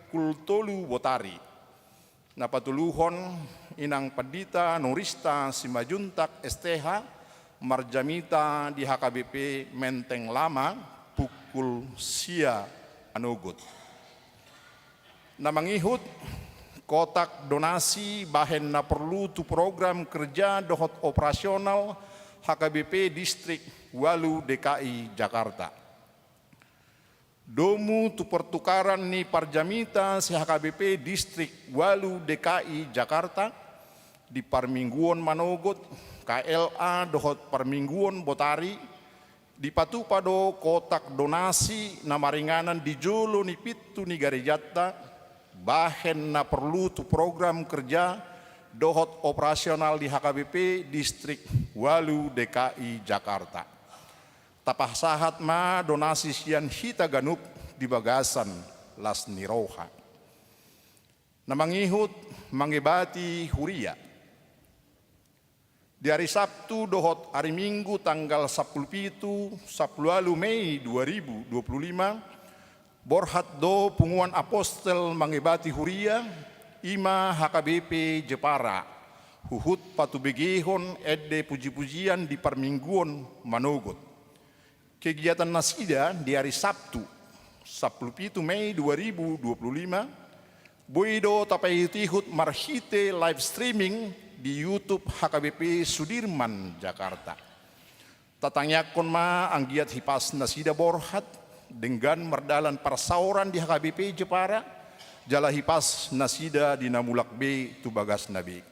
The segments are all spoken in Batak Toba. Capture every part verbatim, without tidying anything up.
pukul tolu botari. Na patoluhon, Inang Pandita Nurista Simanjuntak S T H, marjamita di H K B P Menteng Lama, pukul sia manogot. Na mangihut, kotak donasi bahen na porlu tu program kerja dohot operasional H K B P Distrik ualu D K I Jakarta. Domu tu pertukaran ni parjamita si H K B P Distrik ualu D K I Jakarta, di parmingguon manogot, K L A dohot parmingguon botari, dipatupa do kotak donasi na maringanan di jolo ni pintu ni garejanta, bahen na porlu tu program kerja dohot operasional di H K B P Distrik ualu D K I Jakarta. Tapasahat ma donasi sian hita ganup di bagasan las ni roha. Na mangihut, mangebati huria. Di ari Sabtu dohot ari Minggu tanggal sampulu pitu, sampulu ualu Mei dua ribu dua puluh lima, borhat do punguan apostel mangebati huria, i ma H K B P Jepara, huhut patubegehon ende pujipujian di parmingguon manogot. Kegiatan nasida di ari Sabtu, sampulu pitu Mei dua ribu dua puluh lima, boi do tapaihutihut marhite live streaming di YouTube H K B P Sudirman, Jakarta. Tatangiangkon ma anggiat hipas nasida borhat, denggan mardalan parsaoran di H K B P Jepara, jala hipas nasida di na mulak be tu bagasna be.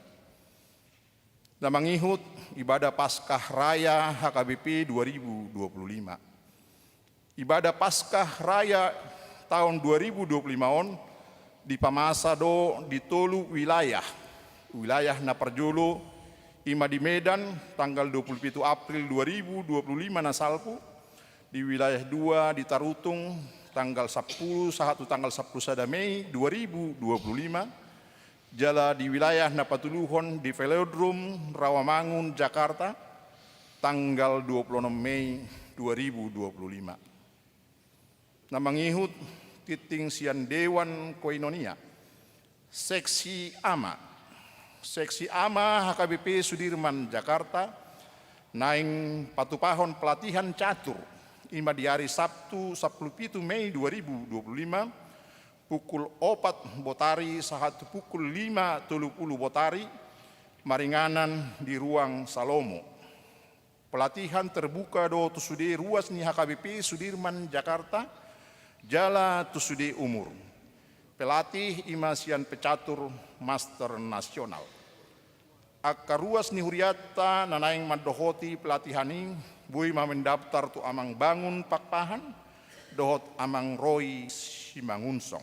Na mangihut, ibadah Paskah Raya H K B P dua ribu dua puluh lima. Ibadah Paskah Raya taon dua ribu dua puluh lima on dipamasa do di tolu wilayah. Wilayah na parjolo i ma di Medan, tanggal dua puluh pitu April dua ribu dua puluh lima na salpu, di wilayah dua di Tarutung, tanggal sampulu sahat tu tanggal sampulu sada Mei dua ribu dua puluh lima, jala di wilayah na patoluhon di Velodrome Rawamangun, Jakarta, tanggal dua puluh onom Mei dua ribu dua puluh lima. Na mangihut, tingting sian Dewan Koinonia. Seksi Ama. Seksi Ama H K B P Sudirman, Jakarta, naeng patupahon pelatihan catur, i ma di ari Sabtu sampulu pitu Mei dua ribu dua puluh lima, pukul opat botari sahat tu pukul lima tolu pulu botari, maringanan di Ruang Salomo. Pelatihan terbuka do tu sude ruas ni H K B P Sudirman, Jakarta, jala tu sude umur. Pelatih i ma sian pecatur master nasional. Angka ruas ni hurianta na naeng mandohoti pelatihan i, boi ma mendaftar tu Amang Bangun Pakpahan dohot Amang Roy Simangunsong.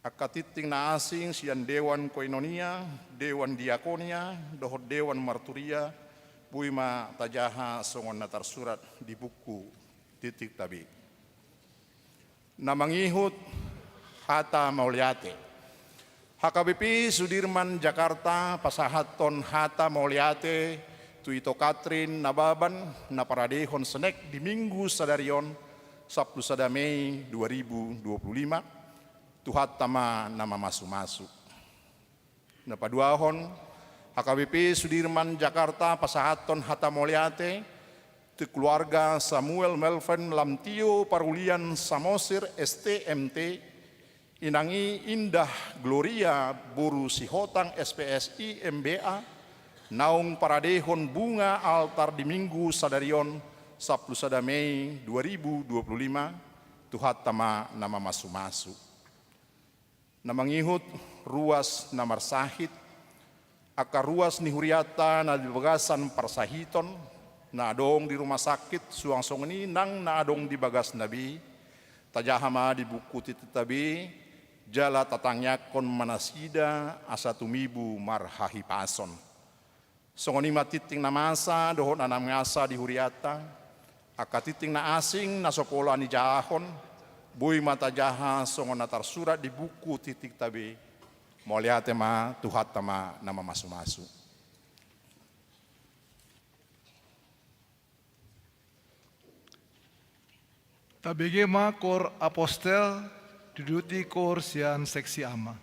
Angka tingting na asing sian Dewan Koinonia, Dewan Diakonia dohot Dewan Marturia, boi ma tajaha songon na tarsurat di buku tingtingta be. Na mangihut, hata mauliate. H K B P Sudirman, Jakarta, pasahathon hata mauliate tu Ito Katrin Nababan, na paradehon senek di Minggu sadari on, sampulu sada Mei dua ribu dua puluh lima. Tuhanta ma na mamasumasu. Na paduahon, H K B P Sudirman, Jakarta, pasahathon hata mauliate tu keluarga Samuel Melvin Lamtio Parulian Samosir, S T M T, inang i Indah Gloria boru Sihotang, S P S I, M B A, naung paradehon bunga altar di Minggu sadari on, sampulu sada Mei dua ribu dua puluh lima. Tuhanta ma na mamasumasu. Na mangihut, ruas na marsahit, angka ruas ni hurianta na di bagasan parsahiton, na adong di rumah sakit, suang songon i nang na adong di bagasna be, tajaha ma di buku tingtingta be, jala tatangiangkon ma nasida asa tumibu marhahipason. Songon i ma tingting na masa dohot na mangasa di hurianta. Angka tingting na asing na so pola nijahahon, boi ma tajaha songon na tarsurat di buku tingtingta be. Mauliate ma, Tuhanta ma na mamasumasu. Tabege ma koor apostel, Diuduti koor sian seksi ama.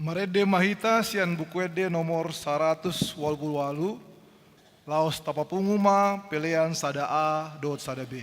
Marende ma hita sian Buku Ende nomor saratus ualu pulu ualu, laos tapapungu ma pelean sada A dohot sada B.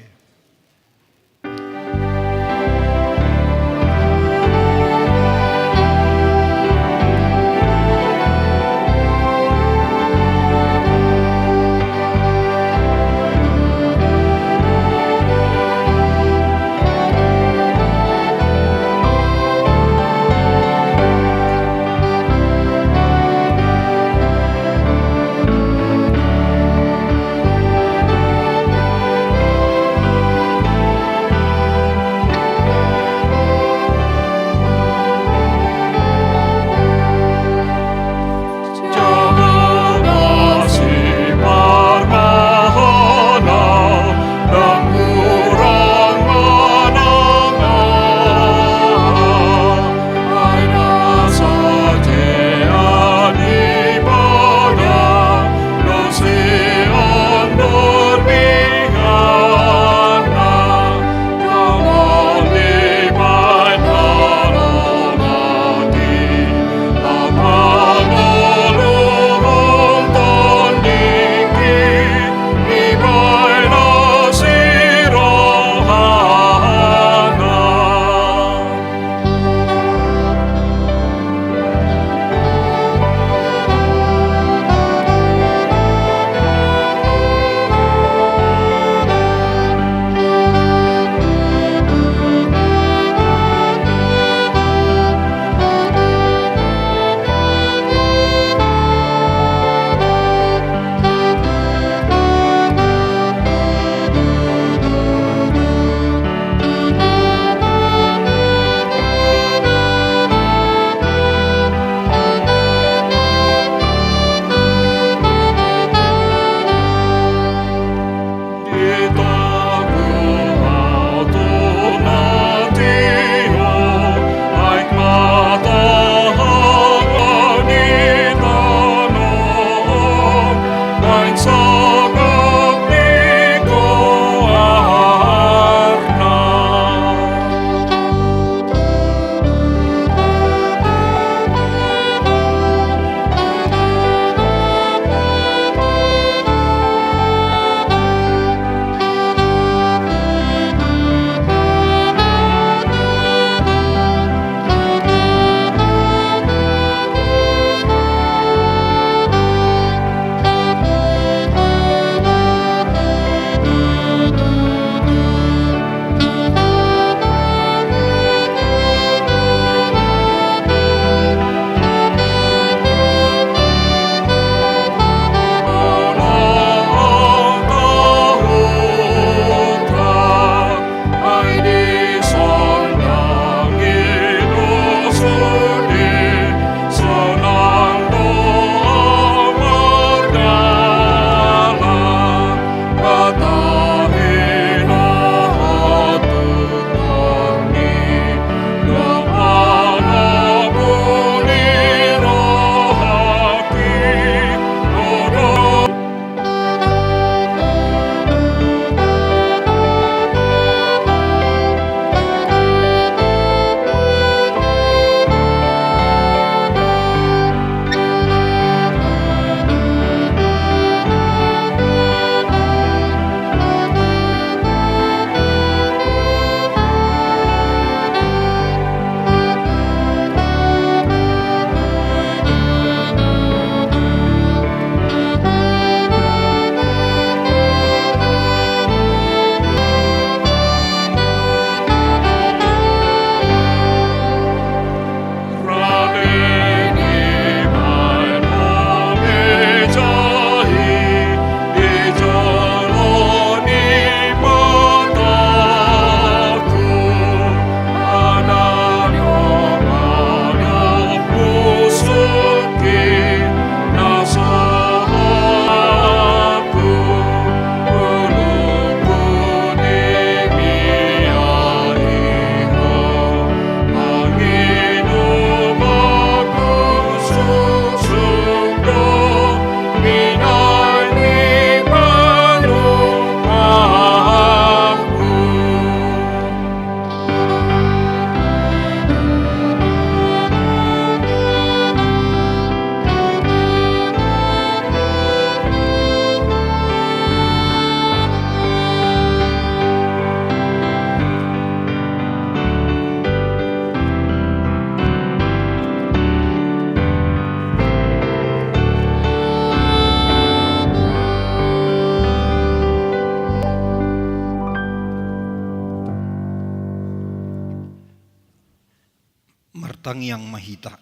Martangiang ma hita.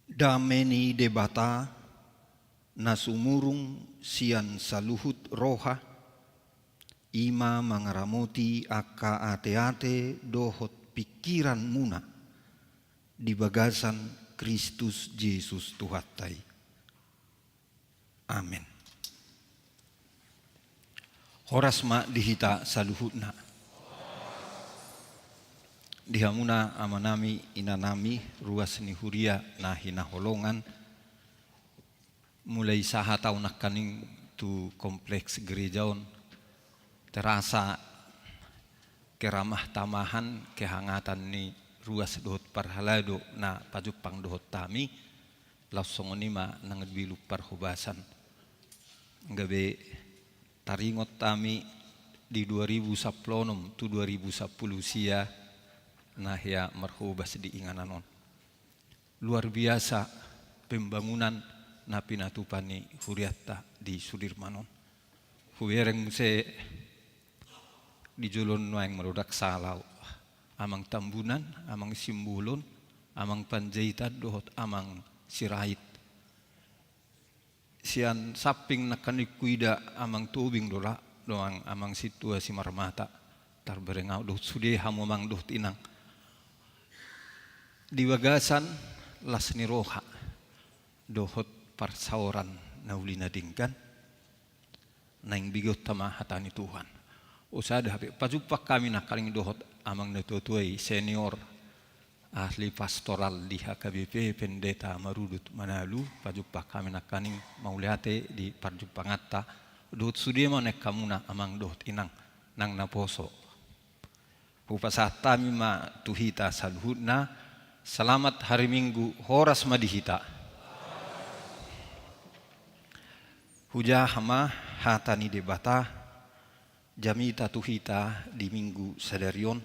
Dame ni Debata, na sumurung sian saluhut roha, i ma mangaramoti angka ateate dohot pingkiranmuna di bagasan Kristus Jesus Tuhanta i. Amen. Horas ma di hita saluhutna. Di hamuna amanami, inanami, ruas ni huria na hinaholongan, mulai sahat au nangkaning tu kompleks gereja on, terasa keramah tamahan, kehangatan ni ruas dohot parhalado na pajumpang dohot hami, laos songon i ma nang di Biluk Parhobasan. Gabe taringot hami di dua ribu sampulu onom tu dua ribu sampulu sia, na hea marhobas di inganan on. Luar biasa pembangunan na pinatupa ni hurianta di Sudirman on. Hubereng muse di jolo nuaeng manodak sala au. Amang Tambunan, Amang Simbolon, Amang Panjaitan dohot Amang Sirait. Sian samping nangkaning huida Amang Tobing do ra, dohot Amang Sintua Simarmata. Tarbereng au dohot sude hamu amang dohot inang. Di bagasan las ni roha dohot parsaoran na uli na denggan, naeng begeonta ma hata ni Tuhan. O sada hape pajumpang hami nangkaning dohot amang na tuatua i, senior ahli pastoral di H K B P, Pendeta Marudut Manalu, pajumpang hami nangkaning, mauliate di parjumpanganta, dohot sude ma naeng hamuna amang dohot inang nang naposo. Hupasahat hami ma tu hita saluhutna, selamat hari Minggu, horas ma di hita. Hujaha ma hata ni Debata, jamita tu hita di Minggu sadari on,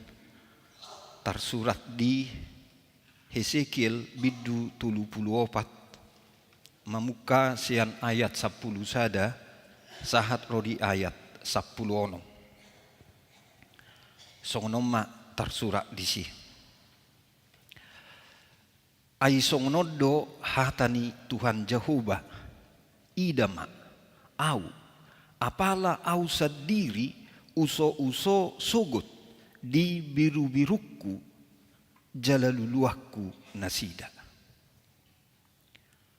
tarsurat di Hesekiel bindu tolu pulu opat, mamungka sian ayat sampulu sada sahat ro di ayat sampulu onom. Songon on ma tarsurat disi. Ai songon on do hata ni Tuhan Jahowa, ida ma, au, apala au sandiri usouso sogot di birubirungku jala luluanku nasida.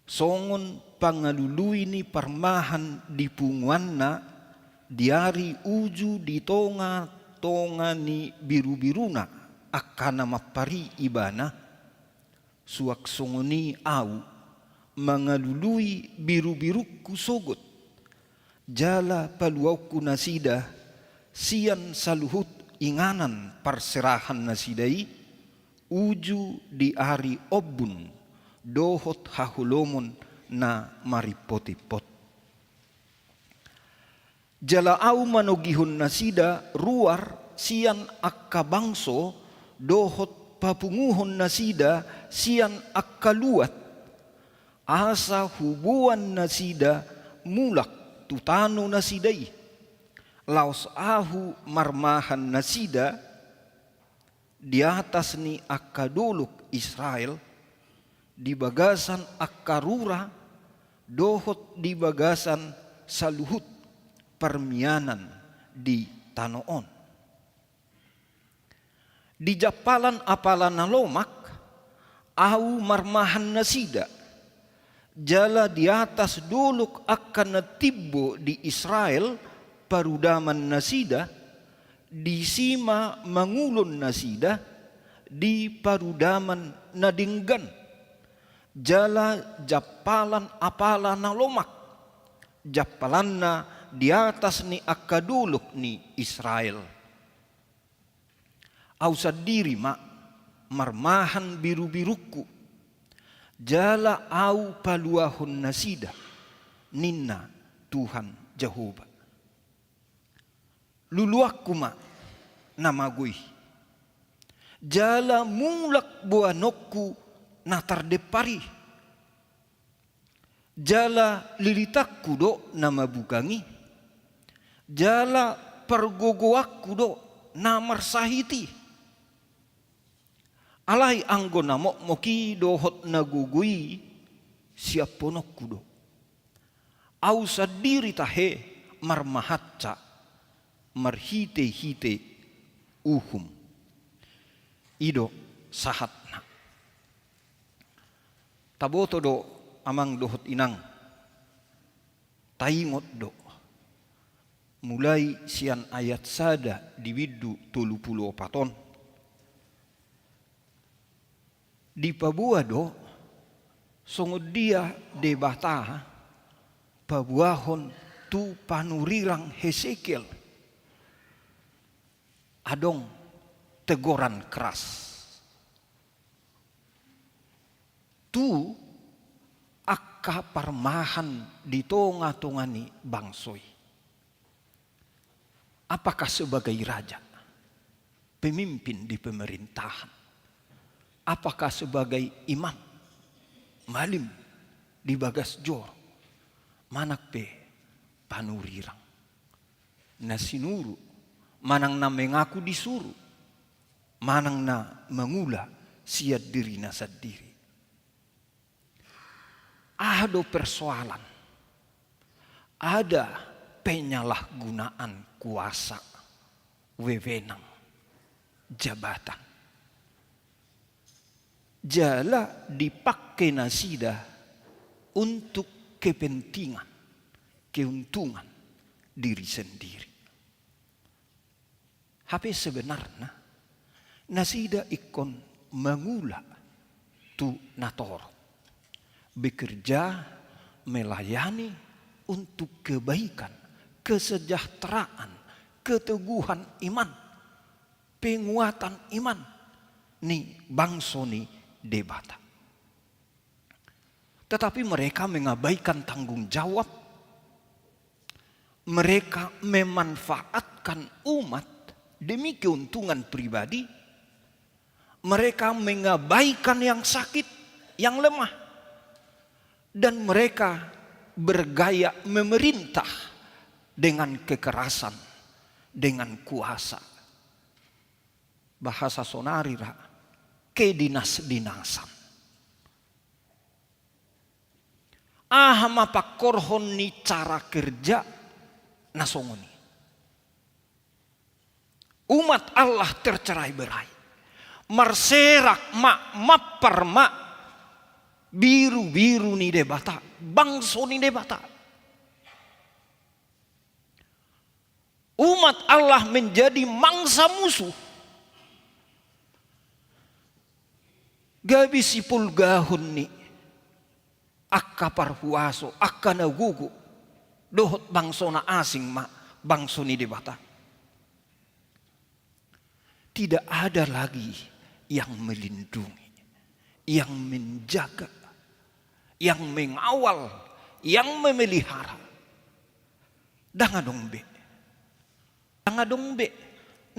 Songon pangalului ni parmahan di punguanna di ari uju di tongatonga ni birubiruna angka na mampari ibana, suang songon i au mangalului birubirungku sogot, jala paluaonku nasida sian saluhut inganan parserahan nasida i, uju di ari ombun dohot haholomon na marimpot-impot. Jala au manogihon nasida ruar sian angka bangso dohot papunguhon nasida sian angka luat, asa huboan nasida mulak tu tano nasida i, laos ahu marmahan nasida di atas ni angka dolok Israel, di bagasan angka rura, dohot di bagasan saluhut parmianan di tano on. Di jampalan apala na lomak, au marmahan nasida, jala di atas dolok angka na timbo di Israel parudaman nasida, disi ma mangulon nasida di parudaman na denggan, jala jampalan apala na lomak, jampalanna di atas ni angka dolok ni Israel. Au sandiri ma marmahan birubirungku, jala au paluahon nasida, ninna Tuhan Jahowa. Luluanku ma na mago i, jala mulak boanonku na tardempar i. Jala lilitanku do na mabugang i, jala pargogoanku do na marsahit i. Alai anggo na mokmok i dohot na gogo i siaphononku do. Ahu sandiri tahe marmahansa marhitehite uhum. I do sahatna. Taboto do, amang dohot inang, taingot do, mulai sian ayat sada di bindu tolu pulu opat on, dipaboa do songon dia Debata paboahon tu panurirang Hesekiel. Adong tegoran keras tu angka parmahan di tonga-tonga ni bangso i. Apakah sebagai raja, pemimpin di pemerintahan? Apakah sebagai imam, malim di bagas joro? Manang pe panurirang na sinuru, manang na mengaku disuru, manang na mangula sian dirina sandiri. Aha do persoalan? Ada penyalahgunaan kuasa, wewenang, jabatan. Jala dipake nasida untuk kepentingan, keuntungan diri sendiri. Hape sebenarna nasida ingkon mangula tu natorop, bekerja, melayani untuk kebaikan, kesejahteraan, keteguhan iman, penguatan iman ni bangso ni Debata. Tetapi mereka mengabaikan tanggung jawab. Mereka memanfaatkan umat demi keuntungan pribadi. Mereka mengabaikan yang sakit, yang lemah. Dan mereka bergaya memerintah dengan kekerasan, dengan kuasa. Bahasa sonari ra, kedinas-dinasan. Aha ma pangkorhon ni cara kerja na songon i? Umat Allah tercerai-berai. Marserak ma, mampar ma birubiru ni Debata, bangso ni Debata. Umat Allah menjadi mangsa musuh. Gabe sipolgahon ni angka parhuaso, angka na gogo, dohot bangso na asing ma bangso ni Debata. Tidak ada lagi yang melindungi, yang menjaga, yang mengawal, yang memelihara. Ndang adong be. Ndang adong be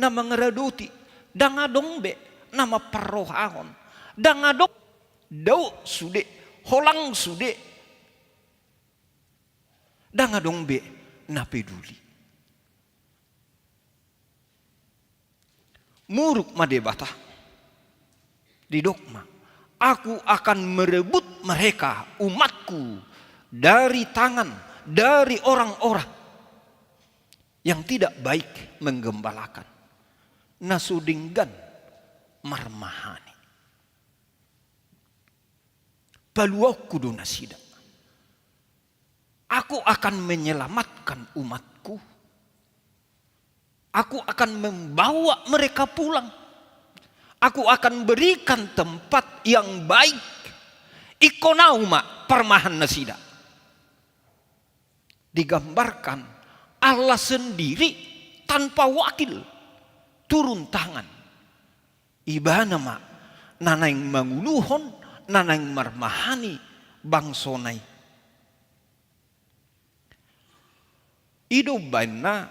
na mangaradoti. Ndang adong be na mamparrohahon. Ndang adong, dao sude, holang sude. Ndang adong be na peduli. Muruk ma Debata. Didok ma, "Aku akan merebut mereka, umatku, dari tangan, dari orang-orang yang tidak baik menggembalakan, na so denggan marmahani." Paluaonku do nasida. Aku akan menyelamatkan umatku. Aku akan membawa mereka pulang. Aku akan berikan tempat yang baik. Ingkon au ma parmahan nasida. Digambarkan Allah sendiri tanpa wakil turun tangan. Ibana ma na naeng manguluhon, na naeng marmahani bangsona i. I do umbahen na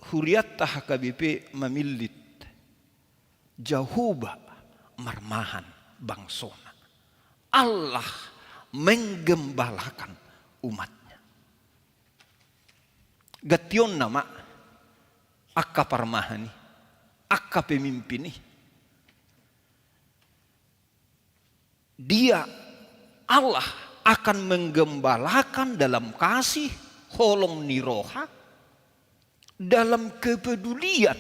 hurianta H K B P mamillit, Jahowa marmahan bangsona. Allah menggembalakan umatnya. Gantionna ma angka parmahan i, angka pemimpin i. Dia Allah akan menggembalakan dalam kasih, holong ni roha, dalam kepedulian,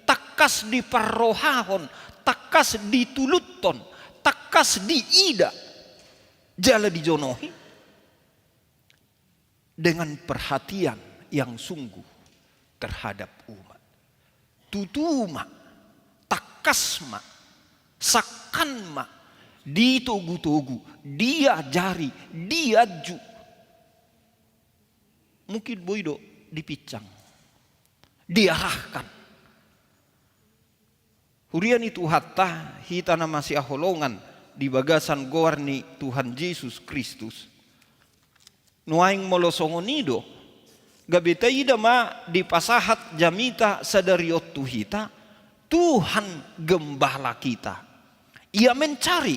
tangkas diparrohahon, tangkas dituluthon, tangkas diida, jala dijonohi dengan perhatian yang sungguh terhadap umat. Tutu ma, tangkas ma, sangkan ma, ditogu-togu, diajari, dianju. Mungkin boi do dipinsang, diarahkan. Huria ni Tuhanta, hita na masihaholongan di bagasan goar ni Tuhan Jesus Kristus. Nuaeng molo songon i do, gabe taida ma dipasahat jamita sadari on tu hita, Tuhan gembala kita. Ia mencari,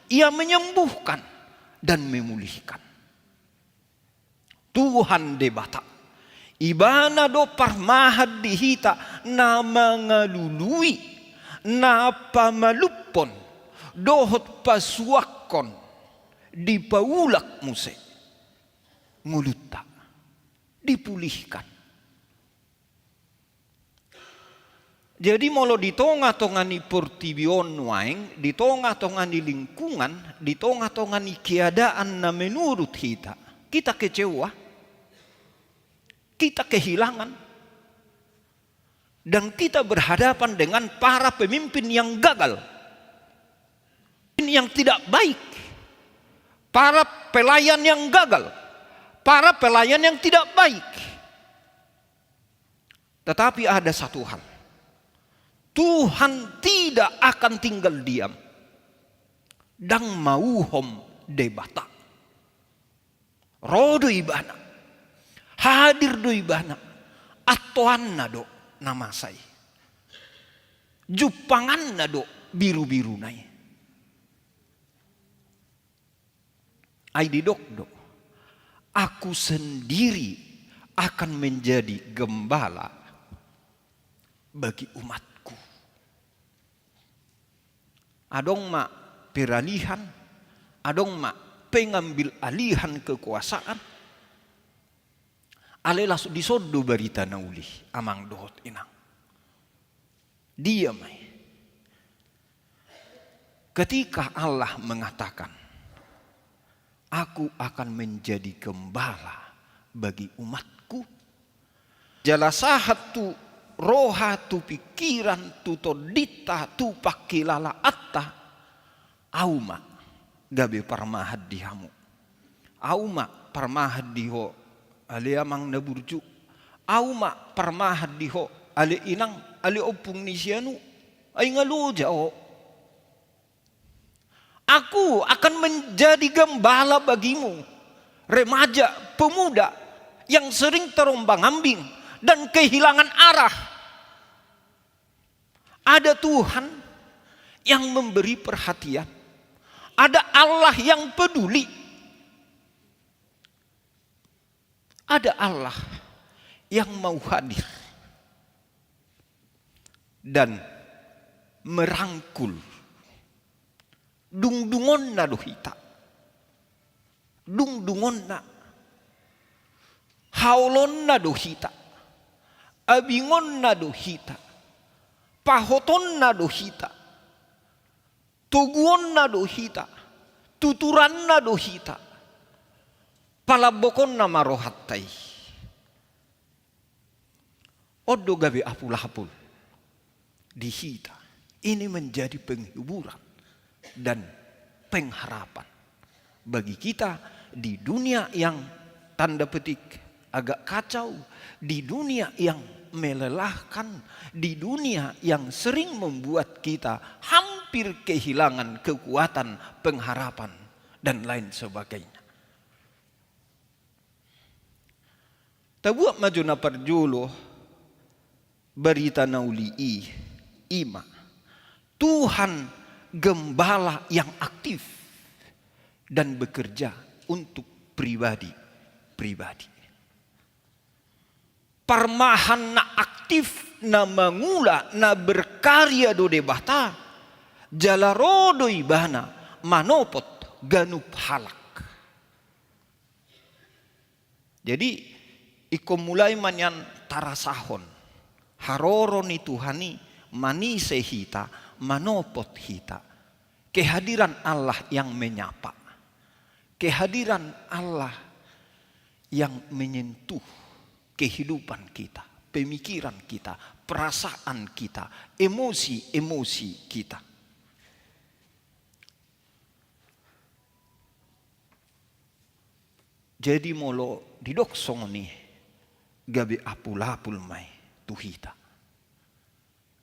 Ia menyembuhkan, dan memulihkan. Tuhan Debata. Ibana do parmahan di hita na mangalului, na pamalumhon, dohot pasuangkon, dipaulak muse ngolunta, dipulihkan. Jadi molo di tonga-tonga ni portibi on nuaeng, di tonga-tonga ni lingkungan, di tonga-tonga ni keadaan na menurut hita, kita kecewa, kita kehilangan, dan kita berhadapan dengan para pemimpin yang gagal, yang tidak baik, para pelayan yang gagal, para pelayan yang tidak baik. Tetapi ada satu hal. Tuhan tidak akan tinggal diam. Ndang mauhom Debata. Ro do Ibana. Hadir do Ibana. Antoanna do na masa i. Jumpanganna do biru-biruna i. Ai didok do, "Aku sendiri akan menjadi gembala bagi umatku." Adong ma peralihan, adong ma pengambil alihan kekuasaan. Alai laos dison do barita na uli, amang dohot inang. Dia ma i. Ketika Allah mengatakan, "Aku akan menjadi gembala bagi umatku," jala sahat tu roha, tu pikiran, tu tondinta, tu pangkilalaanta, au ma gabe parmahan di hamu. Au ma parmahan di ho, ale amang na burju. Au ma parmahan di ho, ale inang, ale ompung ni si anu. Ai nga loja ho. Aku akan menjadi gembala bagimu, remaja, pemuda yang sering terombang-ambing dan kehilangan arah. Ada Tuhan yang memberi perhatian. Ada Allah yang peduli. Ada Allah yang mau hadir dan merangkul. Dungdungonna do hita. Dungdungonna. Haolonna do hita. Abingonna do hita. Pahotonna do hita. Toguonna do hita. Tuturanna do hita. Palambokonna ma rohanta i. On do gabe apul-apul di hita. Ini menjadi penghiburan dan pengharapan bagi kita di dunia yang, tanda petik, agak kacau, di dunia yang melelahkan, di dunia yang sering membuat kita hampir kehilangan kekuatan, pengharapan, dan lain sebagainya. Tabuat ma jo na parjolo barita na uli i, i ma Tuhan gembala yang aktif dan bekerja untuk pribadi-pribadi. Parmahan na aktif, na mangula, na berkarya do Debata, jala ro do Ibana manopot ganup halak. Jadi, ingkon mulai ma nian tarasahon haroro ni Tuhan i manise hita, manopot hita. Kehadiran Allah yang menyapa. Kehadiran Allah yang menyentuh kehidupan kita, pemikiran kita, perasaan kita, emosi-emosi kita. Jadi molo didok songon i, gabe apul-apul ma i tu hita.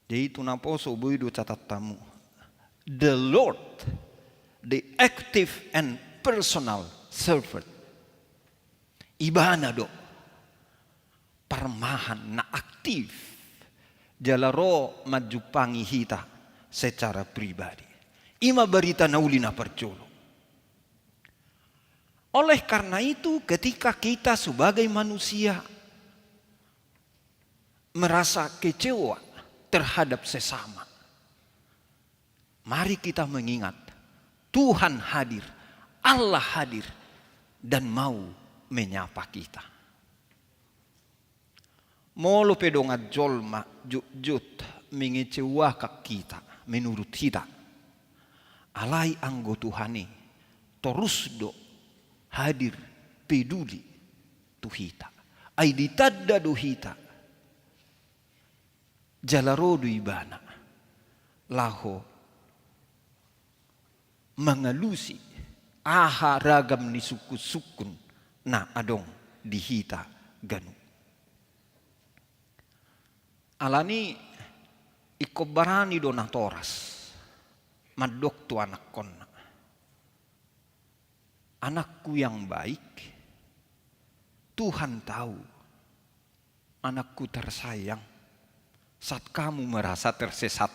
Jadi tu naposo boi do catat hamu. The Lord, the active and personal servant. Ibana do parmahan na aktif jala ro manjumpangi hita secara pribadi. I ma barita na uli na parjolo. Oleh karena itu, ketika kita sebagai manusia merasa kecewa terhadap sesama, mari kita mengingat, Tuhan hadir, Allah hadir, dan mau menyapa kita. Molo pe dongan jolma jotjot mengecewakan kita, menurut hita, alai anggo Tuhan i torus do hadir, peduli tu hita. Ai ditanda do hita jala ro do ibana laho mangalusi aha ragam ni sungkun-sungkun na adong di hita ganup. Alani i ingkon barani do natoras mandok tu anakkonna, "Anakku yang baik, Tuhan tahu, anakku tersayang, saat kamu merasa tersesat,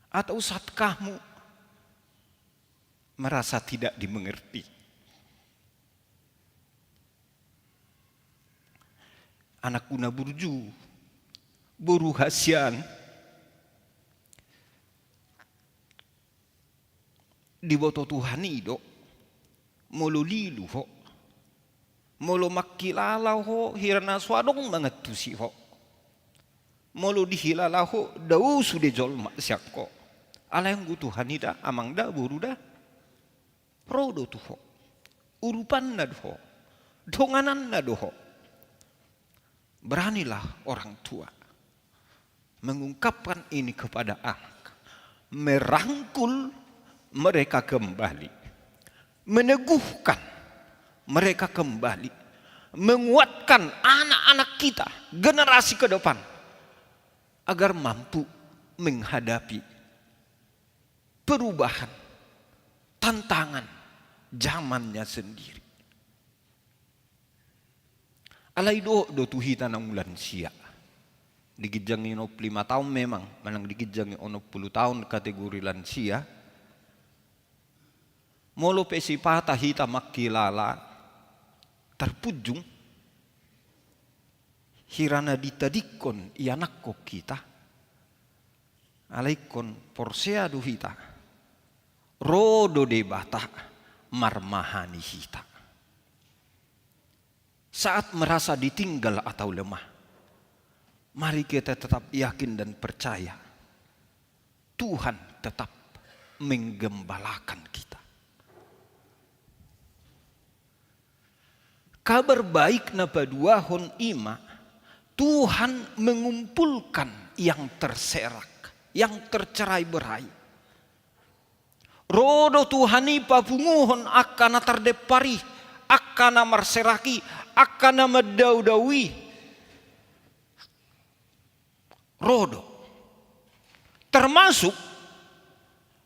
atau saat kamu merasa tidak dimengerti." Anakku na burju, boru hasian, diboto Tuhan i do, molo lilu ho, molo mangkilala ho hira na so adong mangantusi ho, molo dihilala ho dao sude jolma sian ho. Alai anggo Tuhan i da, amang da, boru da, ro do tu ho, urupanna do ho, dongananna do ho. Beranilah orang tua mengungkapkan ini kepada anak, merangkul mereka kembali, meneguhkan mereka kembali, menguatkan anak-anak kita, generasi ke depan, agar mampu menghadapi perubahan, tantangan zamannya sendiri. Alai dohot do tu hita na umlansia. Di ginjang i onom pulu lima taon memang, manang di ginjang i onom pulu taon kategori lansia. Molo pe sipata hita mangkilala tarpunjung, hira na ditadingkon ianakhon hita, alai ingkon porsea do hita, ro do Debata marmahani hita. Saat merasa ditinggal atau lemah, mari kita tetap yakin dan percaya Tuhan tetap menggembalakan kita. Kabar baik na paduahon i ma, Tuhan mengumpulkan yang terserak, yang tercerai-berai. Ro do Tuhan i papunguhon angka na tardempar i, angka na marserak i, angka na mandaodao i. Ro do. Termasuk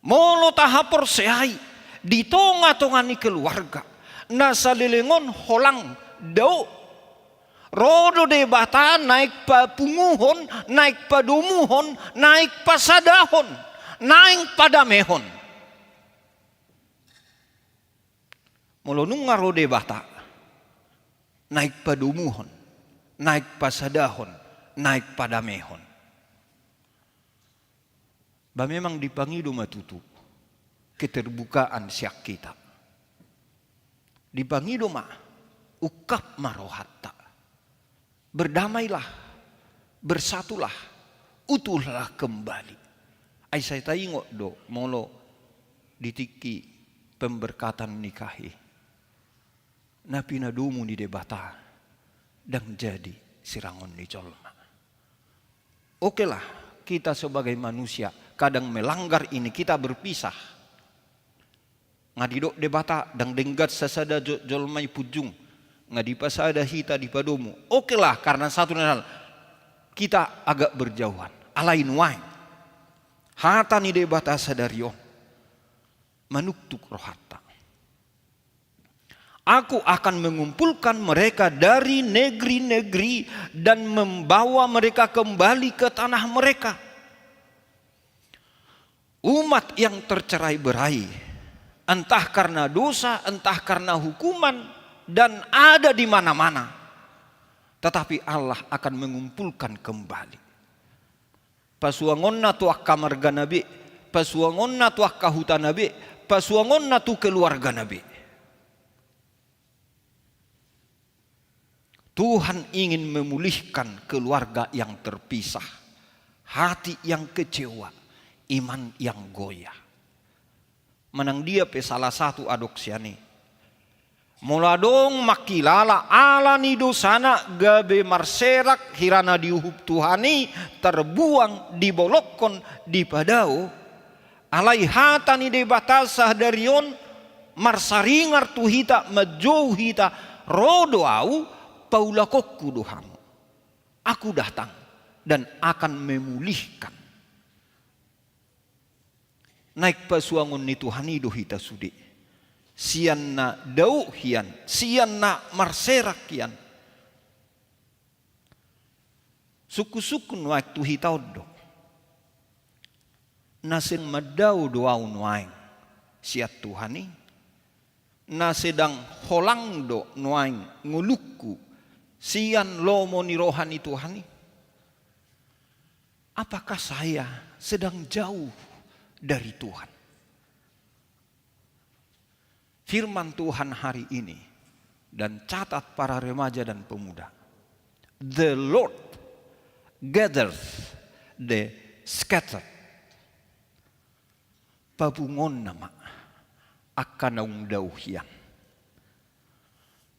molo tahaporseai di tonga-tonga ni keluarga, na saleleng on holang dao. Ro do Debata naeng papunguhon, naeng padomuhon, naeng pasadahon, naeng padamehon. Molo nunga ro Debata, naeng padomuhon, naeng pasadahon, naeng padamehon. Ba memang dipangido ma tutu Keterbukaan sian hita. Dipangido ma, ungkap ma rohanta. Berdamailah, bersatulah, utuhlah kembali. Ai sai taingot do molo di tingki pemberkatan nikah i, na pinadomu ni Debata ndang jadi sirangon ni jolma. Okelah, kita sebagai manusia kadang melanggar ini, kita berpisah. Nga didok Debata, ndang denggan sasada jo-, jolma i punjung, nga dipasada hita dipadomu. Okelah, karena satu dan hal, kita agak berjauhan. Alai nuaeng, hata ni Debata sadari on manuktuk rohanta. Aku akan mengumpulkan mereka dari negeri-negeri dan membawa mereka kembali ke tanah mereka. Umat yang tercerai-berai, entah karena dosa, entah karena hukuman, dan ada di mana-mana. Tetapi Allah akan mengumpulkan kembali. Pasuangonna tu angka margana be, pasuangonna tu angka hutana be, pasuangonna tu keluargana be. Tuhan ingin memulihkan keluarga yang terpisah, hati yang kecewa, iman yang goyah. Manang dia pe salah satu adong sian i. Molo adong mangkilala ala ni dosana gabe marserak hira na diuhum Tuhan i, terbuang, dibolongkon, dipadao. Alai hata ni Debata sadari on marsaringar tu hita, manjou hita, ro do Ahu, paulakonku do hamu. Aku datang dan akan memulihkan. Naeng pasuangon ni Tuhan i do hita sude. Sian na dao hian, sian na marserak hian. Sungkun-sungkun nuaeng tu hita on do. Na seng mandao do ahu nuaeng sian Tuhan i. Na sedang holang do nuaeng ngolungku sian lomo ni roha ni Tuhan i. Apakah saya sedang jauh dari Tuhan? Firman Tuhan hari ini, dan catat para remaja dan pemuda. The Lord gathers the scattered. Papunguonna ma angka naung dao hian.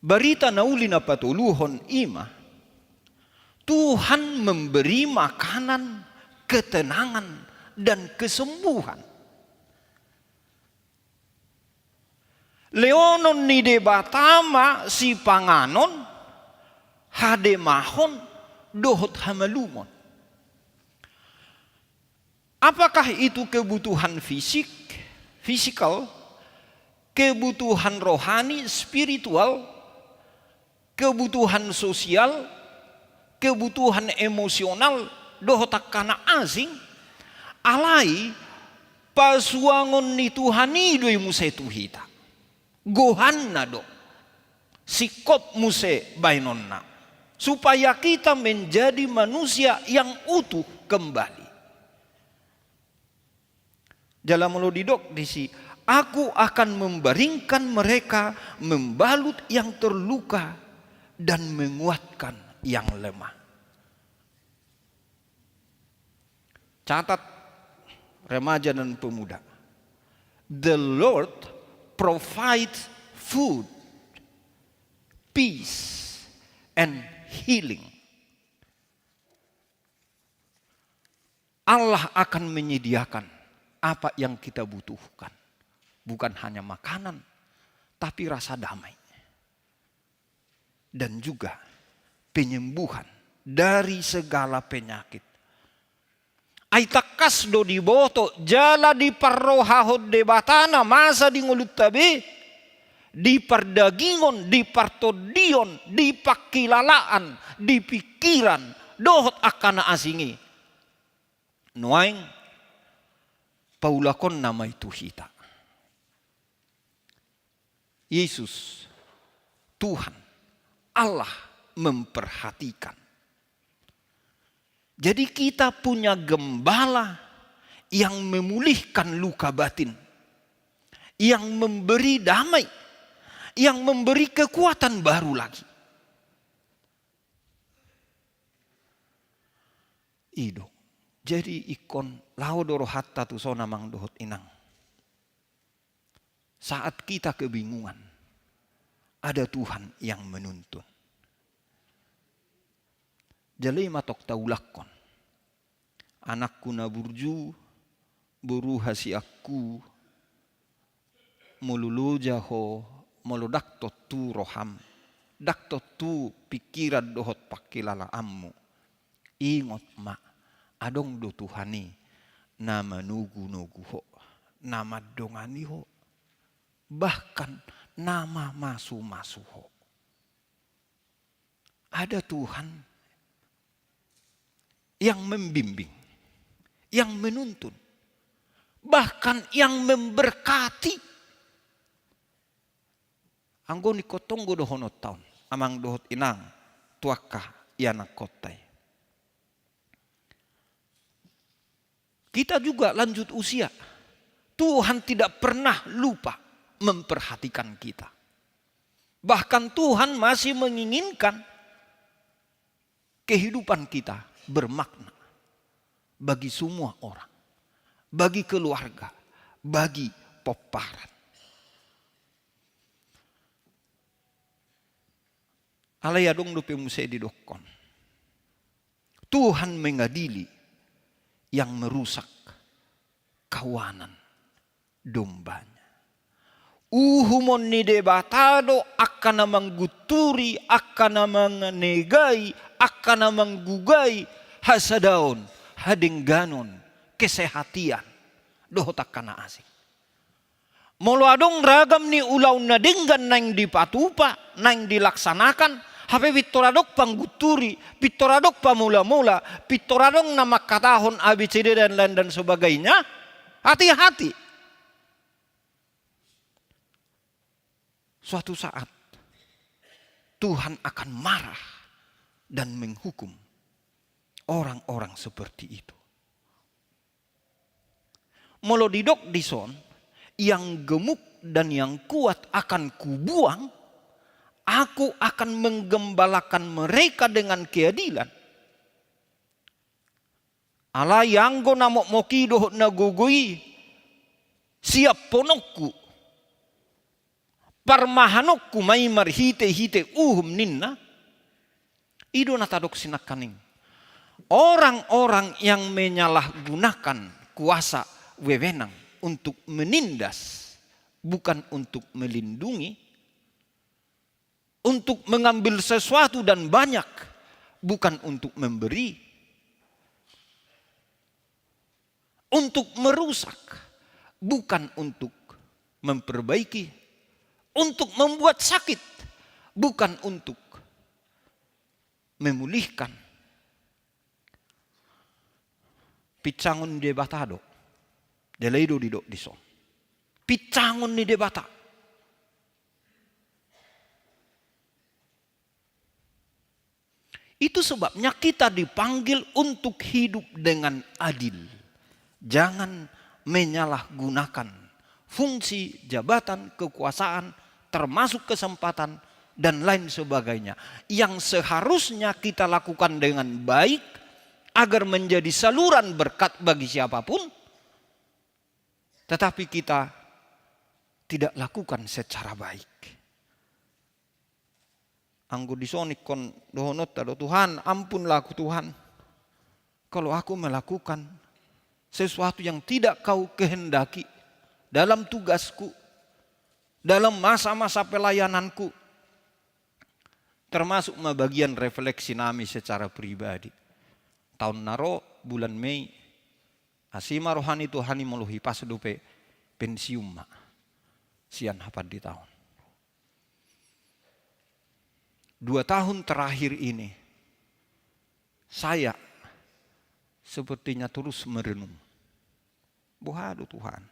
Barita na uli na patoluhon i ma, Tuhan memberi makanan, ketenangan, dan kesembuhan. Lehonon ni Debata ma sipanganon, hademahon, dohot hamalumon. Apakah itu kebutuhan fisik, fisikal, kebutuhan rohani, spiritual, kebutuhan sosial, kebutuhan emosional, dohot angka na asing? Alai pasuangon ni Tuhan i do i muse tu hita. Gohanna do. Singkop muse baenonna. Supaya kita menjadi manusia yang utuh kembali. Jala molo didok disi, "Aku akan membaringkan mereka, membalut yang terluka, dan menguatkan yang lemah." Catat, remaja dan pemuda. The Lord provides food, peace, and healing. Allah akan menyediakan apa yang kita butuhkan. Bukan hanya makanan, tapi rasa damai. Dan juga penyembuhan dari segala penyakit. Ai tangkas do diboto jala diparrohahon Debata na masa di ngolunta be, di pardagingon, di partondion, di pangkilalaan, di pingkiran, dohot angka na asing i. Nuaeng paulakonna ma i tu hita. Yesus, Tuhan, Allah memperhatikan. Jadi kita punya gembala yang memulihkan luka batin. yang memberi damai, yang memberi kekuatan baru lagi. I do. Jadi ingkon laho do rohanta tuson, amang dohot inang. Saat kita kebingungan, ada Tuhan yang menuntun. Jala i ma tong taulakhon. Anakku na burju, boru hasianku, molo loja ho, molo ndang tontu roham, ndang tontu pingkiran dohot pangkilalaanmu, ingot ma, adong do Tuhan i na manogunogu ho, na mandongani ho, bahkan na mamasumasu ho. Ada Tuhan yang membimbing, yang menuntun, bahkan yang memberkati. Anggo ningkon tonggo dohononta on, amang dohot inang, tu angka ianakhonta i. Kita juga lanjut usia. Tuhan tidak pernah lupa memperhatikan kita. Bahkan Tuhan masih menginginkan kehidupan kita bermakna bagi semua orang, bagi keluarga, bagi pomparan. Alai adong dope muse didokkon, Tuhan mengadili yang merusak kawanan domba-Nya. Uhumon ni Debata do angka na manggunturi, angka na manganegai, angka na manggugai hasadaon, hadengganon, kesehatian dohot angka na asing. Molo adong ragam ni ulaon na denggan naeng dipatupa, naeng dilaksanakan, hape pintor adong panggunturi, pintor adong pamolamola, pintor adong na mangkatahon A B C D dan lain dan sebagainya, hati-hati. Suatu saat Tuhan akan marah dan menghukum orang-orang seperti itu. Molo didok dison, yang gemuk dan yang kuat akan Kubuang, Aku akan menggembalakan mereka dengan keadilan. Alai anggo na mokmok i dohot na gogo i, siaphononku, parmahanonku ma i marhitehite uhum ninna. I do na tadok sinangkaning. Orang-orang yang menyalahgunakan kuasa wewenang untuk menindas, bukan untuk melindungi, untuk mengambil sesuatu dan banyak, bukan untuk memberi, untuk merusak, bukan untuk memperbaiki, untuk membuat sakit, bukan untuk memulihkan. Pincangon ni Debata do. Jala i do didok dison. Pincangon ni Debata. Itu sebabnya kita dipanggil untuk hidup dengan adil. Jangan menyalahgunakan fungsi, jabatan, kekuasaan, termasuk kesempatan, dan lain sebagainya, yang seharusnya kita lakukan dengan baik agar menjadi saluran berkat bagi siapapun, tetapi kita tidak lakukan secara baik. Anggo dison ingkon dohononta do, Tuhan, ampunlah aku, Tuhan, kalau aku melakukan sesuatu yang tidak Kau kehendaki dalam tugasku, dalam masa-masa pelayananku. Termasuk ma bagian refleksi nami secara pribadi. Taon na ro, bulan Mei, asi ma roha ni Tuhan i molo hipas dope pensiun ma sian hapanditaon. Dua tahun terakhir ini, saya sepertinya terus merenung. Boha do Tuhan?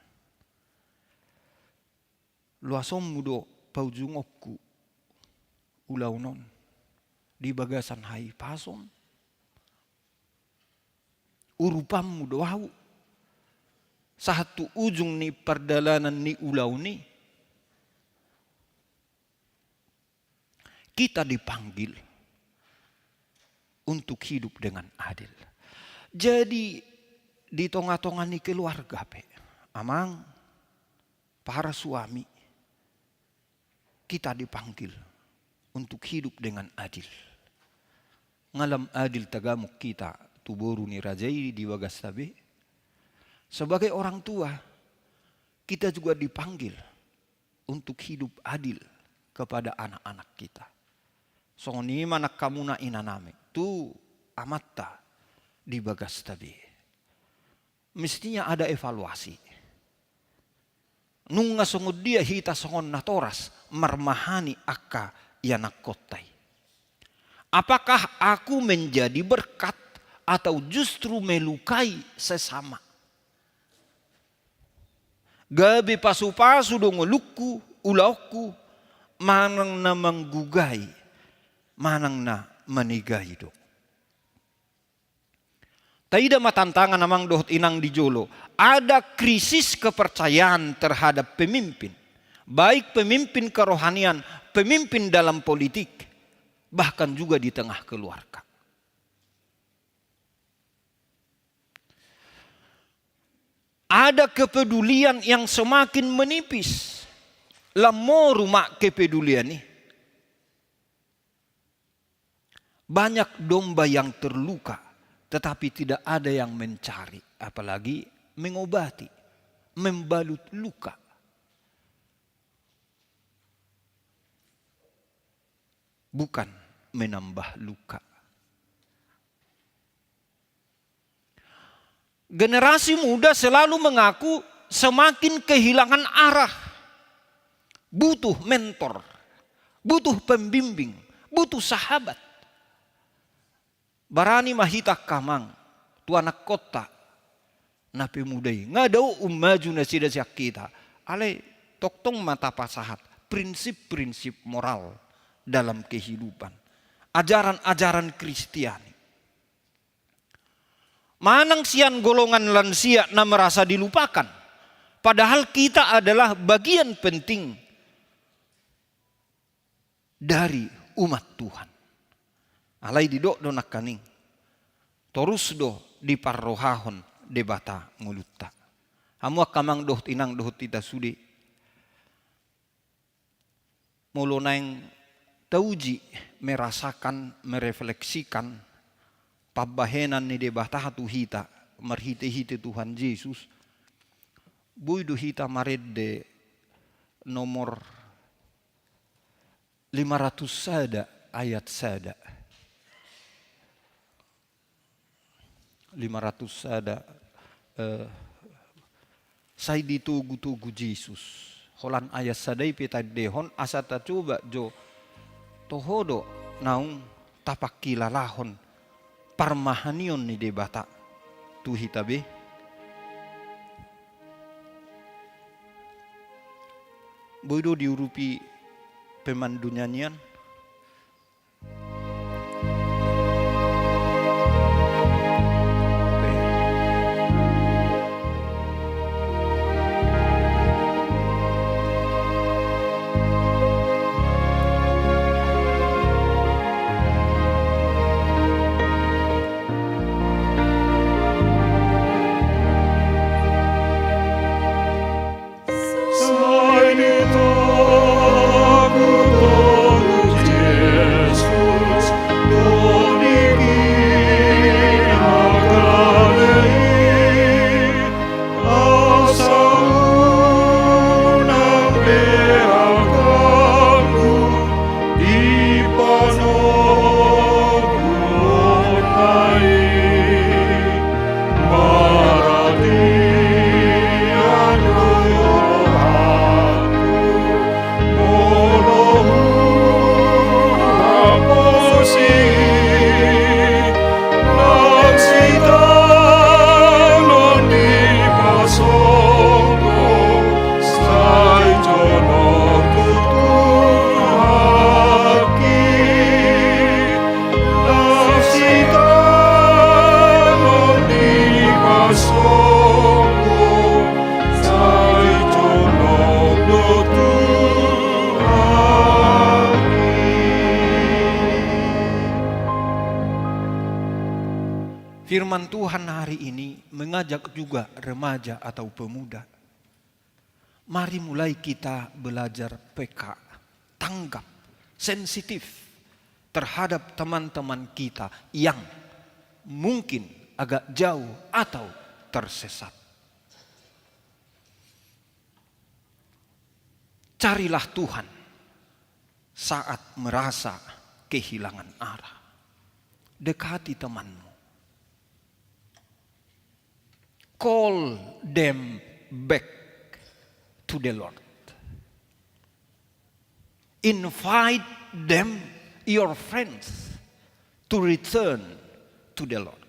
Loasonmu do paujungonku ulaon on di bagasan hahipason? Urupanmu do ahu sahat tu ujung ni pardalanan ni ulaon i, kita dipanggil untuk hidup dengan adil. Jadi, di tonga-tonga ni keluarga pe, amang, para suami, kita dipanggil untuk hidup dengan adil. Nga lam adil tagamon hita tu boru ni raja i di bagasta be. Sebagai orang tua, kita juga dipanggil untuk hidup adil kepada anak-anak kita. Songon i ma nang hamuna inanami tu amanta di bagasta be. Mestinya ada evaluasi. Nunga songon dia hita songon natoras marmahani angka ianakhonta i? Apakah aku menjadi berkat atau justru melukai sesama? Gabe pasu-pasu do ngolungku, ulaonku, manang na manggugai, manang na manegai do? Taida ma tantangan, amang dohot inang, di jolo. Ada krisis kepercayaan terhadap pemimpin, baik pemimpin kerohanian, pemimpin dalam politik, bahkan juga di tengah keluarga. Ada kepedulian yang semakin menipis. Lam moru ma kepedulian i. Banyak domba yang terluka, tetapi tidak ada yang mencari, apalagi mengobati, membalut luka. Bukan menambah luka. Generasi muda selalu mengaku semakin kehilangan arah. Butuh mentor, butuh pembimbing, butuh sahabat. Barani ma hita, amang, tu anakhonta na pemuda i. Nga dao ummaju nasida sian hita. Alai tongtong ma tapasahat prinsip-prinsip moral dalam kehidupan, ajaran-ajaran Kristiani. Manang sian golongan lansia na merasa dilupakan, padahal kita adalah bagian penting dari umat Tuhan. Alai didok do nangkaning, torus do diparrohahon Debata ngolunta. Hamu angka amang dohot inang dohot hita sude, molo naeng tauji, merasakan, merefleksikan pambahenan ni Debata tu hita marhite-hite Tuhan Jesus, boi do hita marende nomor lima ratus sada ayat sada. Lima ratus sada, eh, sai ditogu-togu Jesus. Holan ayat sada i pe taendehon asa tacoba jo toho do naung tapangkilalahon parmahanion ni Debata tu hita be. Boi do diurupi pemandunyanyian. Firman Tuhan hari ini mengajak juga remaja atau pemuda. Mari mulai kita belajar peka, tanggap, sensitif terhadap teman-teman kita yang mungkin agak jauh atau tersesat. Carilah Tuhan saat merasa kehilangan arah. Dekati temanmu. Call them back to the Lord. Invite them, your friends, to return to the Lord.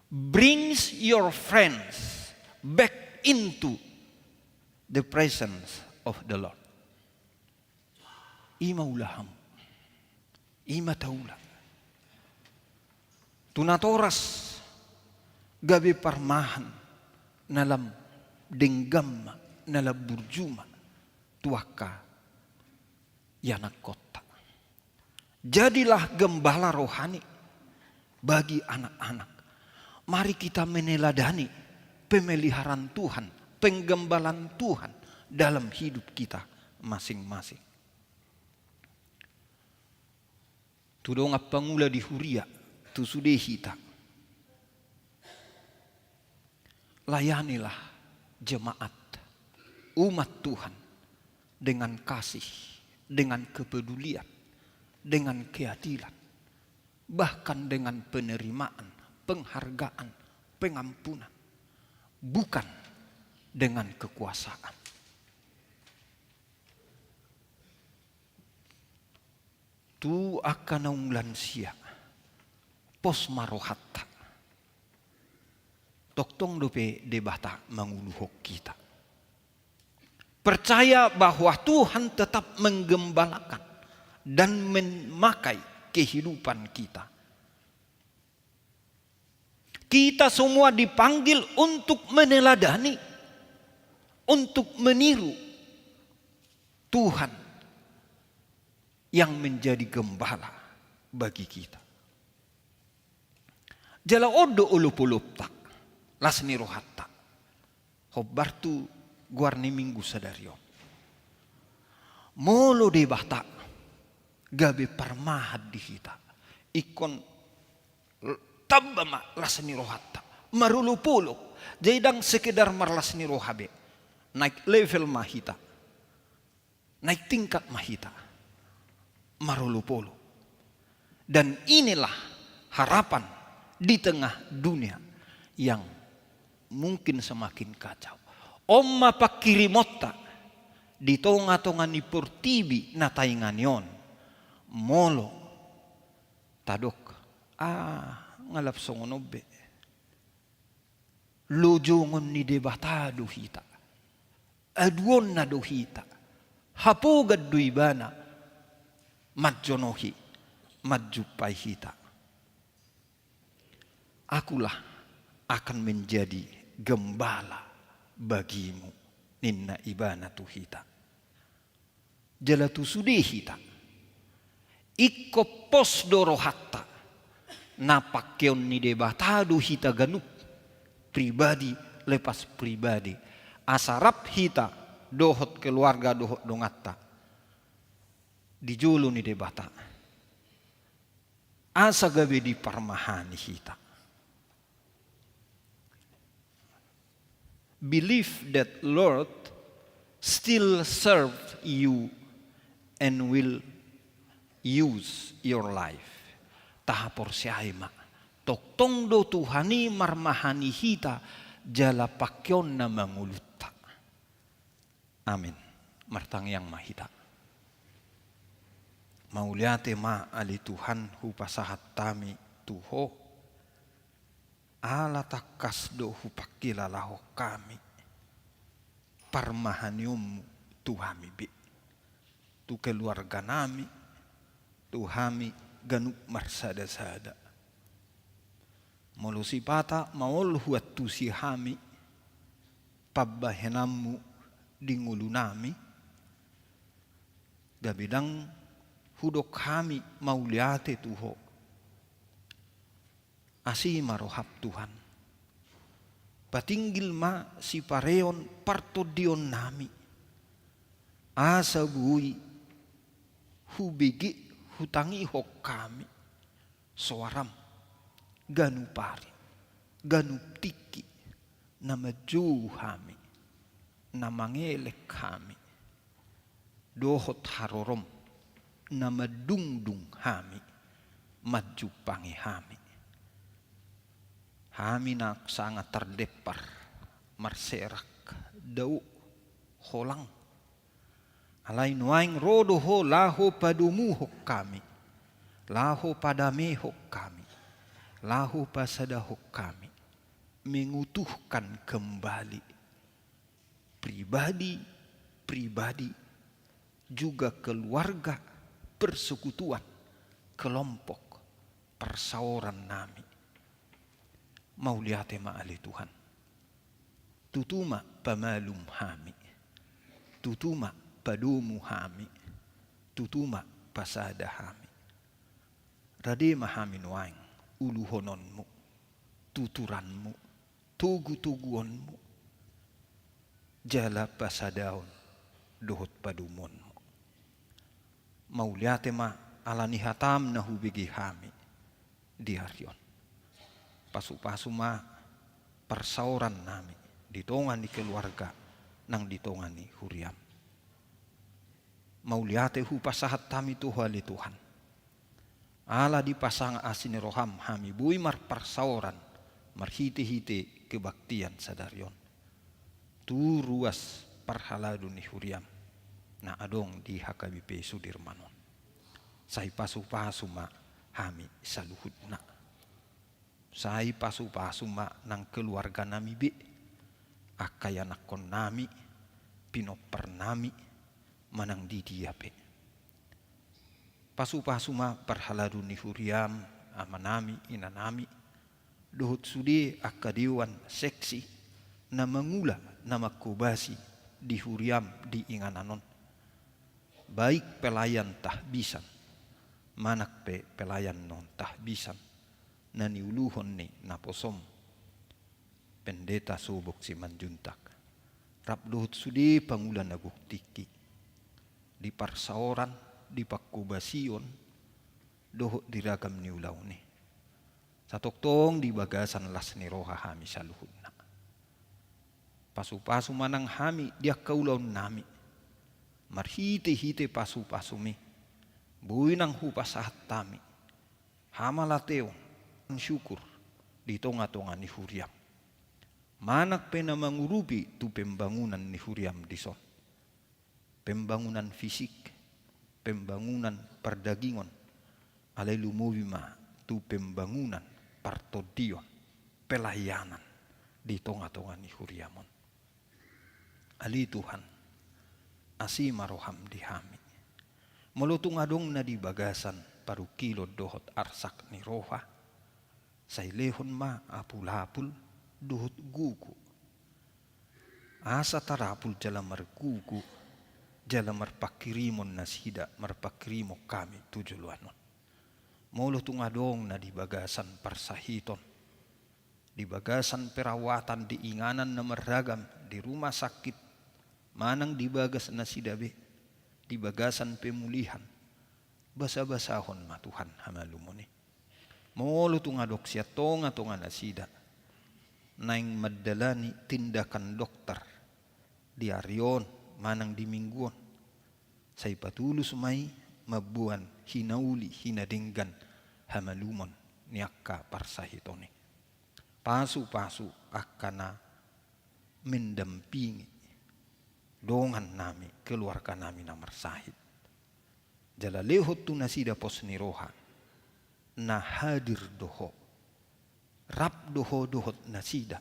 Brings your friends back into the presence of the Lord. I ma ulahamu. I ma taula. Tu natoras gabe parmahan na lam denggan ma, na lam burju ma tu angka ianakhonta. Jadilah gembala rohani bagi anak-anak. Mari kita meneladani pemeliharaan Tuhan, penggembalaan Tuhan dalam hidup kita masing-masing. Tu dongan pangula di huria, tu sude hita. Layanilah jemaat, umat Tuhan, dengan kasih, dengan kepedulian, dengan keadilan, bahkan dengan penerimaan, penghargaan, pengampunan, bukan dengan kekuasaan. Tu angka naung lansia, pos ma rohanta. Tongtong dope Debata manguluhon hita. Percaya bahwa Tuhan tetap menggembalakan dan memakai kehidupan kita. Kita semua dipanggil untuk meneladani, untuk meniru Tuhan yang menjadi gembala bagi kita. Jala on do olopolopta, las ni rohanta. Hombar tu goar ni Minggu sadari on. Molo Debata gabe parmahan di hita, ingkon tamba ma las ni rohanta, marolopolop. Jadi ndang sekedar marlas ni roha be. Naik level ma hita. Naik tingkat ma hita. Marolopolop. Dan inilah harapan di tengah dunia yang mungkin semakin kacau. On ma pangkirimonta di tonga-tonga ni portibi na taingani on. Molo tadok, ah, ngalap songon on be. Lojongon ni Debata do hita. Aduonna do hita. Hapogan do Ibana manjonohi, manjumpai hita. Akulah akan menjadi gembala bagimu, ninna Ibana tu hita. Jala tu sude hita. Ingkon pos do rohanta. Na pangkeon ni Debata do hita ganup. Pribadi lepas pribadi. Asa rap hita dohot keluarga dohot donganta di jolo ni Debata. Asa gabe diparmahani hita. Believe that Lord still serve you and will use your life. Tahaporseai ma, tongtong do Tuhan i marmahani hita jala pangkeonna mangulutta. Amin. Martangiang ma hita. Mauliate ma ale Tuhan hupasahat hami tu Ho. Ala tangkas do hupangkilalahon hami parmahanionmu tu hami be, tu keluarganami, tu hami ganup marsadasada. Molo sipata maol huantusi hami pambahenanmu di ngolunami, gabe ndang hudok hami mauliate tu Ho. Asi ma roham Tuhan. Patinggil ma sipareon partondionnami. Asa boi hubege hutangihon hami soaram ganup ari, ganup tingki, na manjou hami, na mangelek hami, dohot harorom na mandungdung hami, manjumpangi hami. Hami na sanga tardempar, marserak, dao, holang. Alai nuaeng ro do Ho laho padomuhon hami, laho padamehon hami, laho pasadahon hami, mengutuhkan kembali pribadi-pribadi, juga keluarga, persekutuan, kelompok, parsaorannami. Mauliate ma ale Tuhan. Tutu ma pamalum hami. Tutu ma padomu hami. Tutu ma pasada hami. Rade ma hami nuaeng uluhononmu, tuturanmu, togutoguonmu, jala pasadaon dohot padomuonmu. Mauliate ma ala ni hatam na hubege hami di ari on. Pasupasu ma parsaorannami di tonga ni keluarga nang di tonga ni huriam. Mauliate hupasahat hami tu Ho ale Tuhan. Ala dipasangap asi ni roham hami boi marparsaoran marhitehite kebaktian sadari on tu ruas parhalado ni huriam na adong di H K B P Sudirman on. Sai pasupasu ma hami saluhutna. Sai pasupasu ma nang keluarganami be, angka ianakkonnami, pinomparnami, manang di dia pe. Pasupasu ma parhalado ni huriam, amanami, inanami, dohot sude angka dewan seksi na mangula na mangkobasi di huriam di inganan on. Baik pelayan tahbisan, manang pe pelayan non tahbisan, na niuluhon ni naposom Pendeta Sobok Simanjuntak, rap dohot sude pangula na gok tingki di parsaoran, di pangkobasion, dohot di ragam ni ulaon i. Satongtong di bagasan las ni roha hami saluhutna. Pasupasu ma nang hami di angka ulaonnami. Marhitehite pasupasumi, boi nang hupasahat hami hamalateon, syukur di tongatonga ni huriam. Manang pe na mangurupi tu pembangunan ni huriam dison. Pembangunan fisik, pembangunan pardagingon, alai lumobi ma tu pembangunan partondion, pelayanan di tongatonga ni huriam on. Ale Tuhan, asi ma roham di hami. Molo tung adong na di bagasan parungkilon dohot arsak ni roha, sai lehon ma apulapul dohot gogo. Asa tarapul jala margogo, jala marpanghirimon nasida, marpanghirimon hami tu joloan on. Molo tung adong na di bagasan parsahiton, di bagasan perawatan di inganan na marragam, di rumah sakit, manang di bagas nasida be, di bagasan pemulihan, basabasahon ma Tuhan hamalumon i. Molo tung adong sian tongatonga nasida naeng mandalani tindakan dokter di ari on manang di minggu on, sai patulus ma i mamboan hinauli hinadenggan hamalumon ni angka parsahiton i. Pasupasu angka na mendampingi dongannami, keluarganami na marsahit. Jala lehon tu nasida pos ni roha, na hadir do Ho, rap do Ho dohot nasida,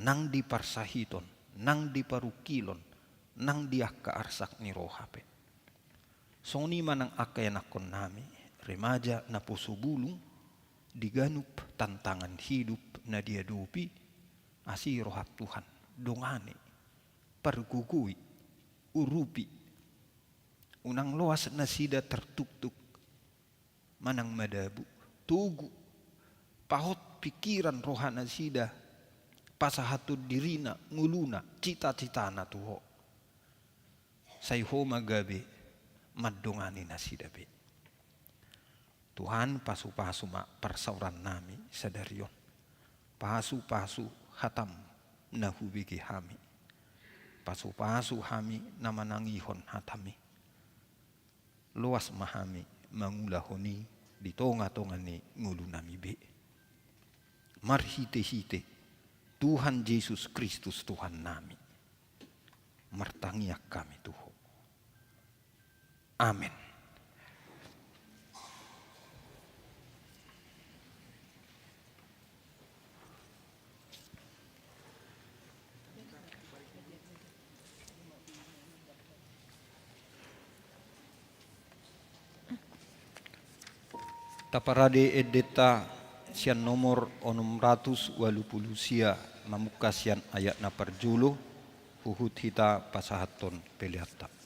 nang di parsahiton, nang di parungkilon, nang di angka arsak ni roha pe. Songon i ma nang angka ianakkonnami, remaja naposo bulung, di ganup tantangan hidup na diadopi, asi roham Tuhan, dongani, pargogoi, urupi, unang loas nasida tartuktuk, manang madabu, togu, pahot pingkiran rohanasida, pasahathon dirina, ngoluna, cita-citana tu Ho. Sai Ho ma gabe mandongani nasida be. Tuhan, pasu-pasu ma parsaorannami sadari on. Pasu-pasu hataM na hubege hami. Pasu-pasu hami na manangihon hataMi. Loas ma hami mangulahon i di tonga-tonga ni ngolunami be. Marhite-hite Tuhan Jesus Kristus Tuhannami, martangiang hami tu Ho. Amen. Taparade endenta sian nomor onom ratus ualu pulu sia, mamungka sian ayat na parjolo, huhut hita pasahathon peleanta.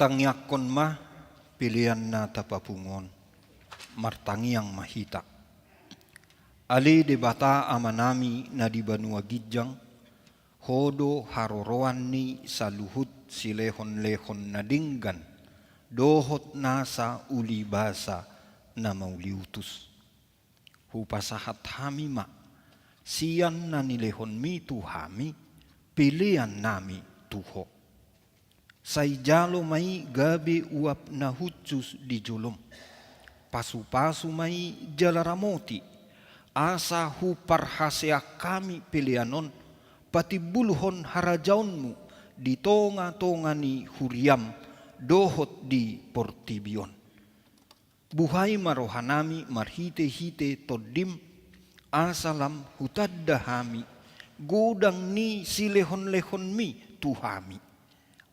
Tangiangkon ma pelean na tapapungu on. Martangiang ma hita. Ale Debata Amanami na di banua ginjang, Ho do haroroan ni saluhut silehonlehon na denggan dohot nasa ulibasa na mauliutus. Hupasahat hami ma sian na nilehonmi tu hami pelean nami tu Ho. Sai jalo ma i gabe uap na hushus di jolom. Pasupasu ma i jala ramoti, asa huparhaseang hami pelean on patimbulhon harajaonmu di tongatonga ni huriam dohot di portibi on. Buhai ma rohanami marhitehite Tondim, asa lam hutanda hami godang ni silehonlehonmi tu hami,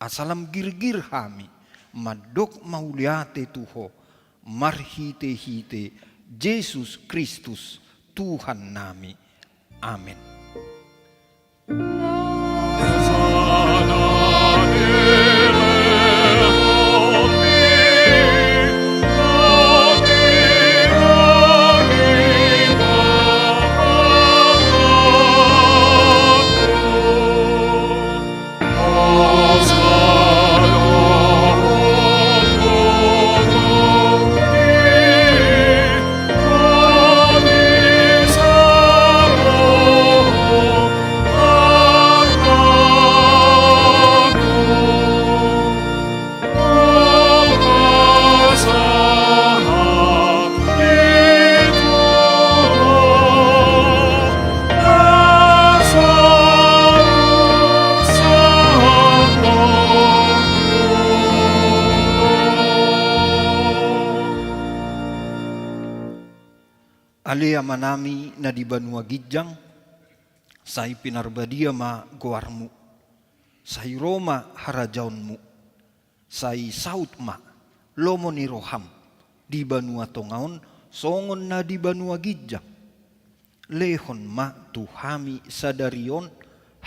asa lam girgir hami mandok mauliate tu Ho marhitehite Jesus Kristus Tuhannami. Amen. Ale Amanami na di banua ginjang, sai pinarbadia ma goarmu, sai ro ma harajaonmu, sai saut ma lomo ni roham di banua tonga on songon na di banua ginjang. Lehon ma tu hami sadari on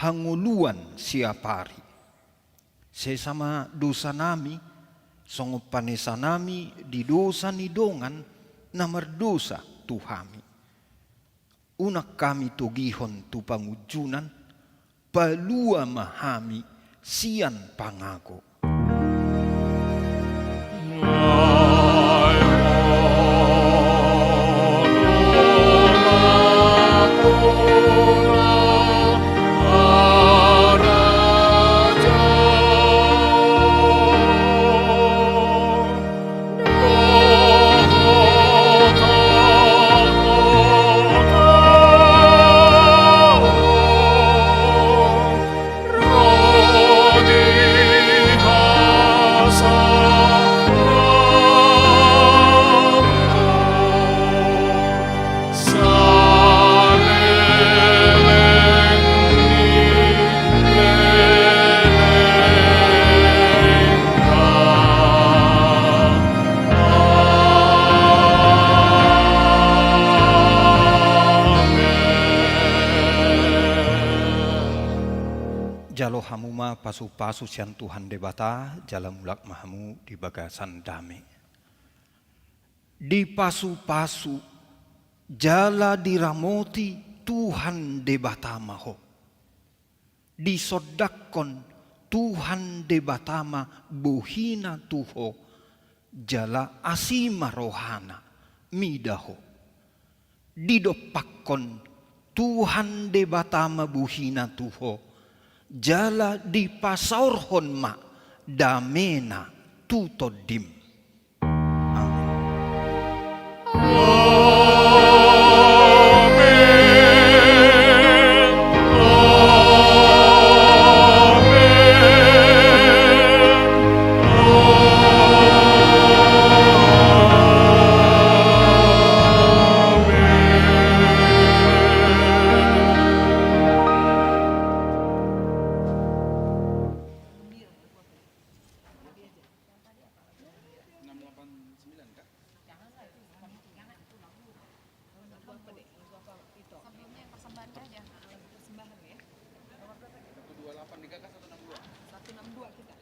hangoluan siapari. Sesa ma dosanami songon panesanami di dosa ni dongan na mardosa tu hami. Unang hami togihon tu pangunjunan, palua ma hami sian pangago. Jalo hamu ma pasupasu sian Tuhan Debata, jala mulak ma hamu di bagasan dame. Dipasupasu jala diramoti Tuhan Debata ma ho. Disondangkon Tuhan Debata ma bohina tu ho, jala asi ma rohana mida ho. Didompakkon Tuhan Debata ma bohina tu ho, jala dipasaorhon ma damena tu tondim. Amen. Enam delapan sembilan kah? Jangan lah, itu enam, jangan, itu enam dua. Enam dua apa, Dek? Enam dua apa, Vito? Sebelumnya yang persembahan aja. Nah, lagu persembahan ya. Satu dua delapan digagas, satu enam dua. Satu enam dua kita.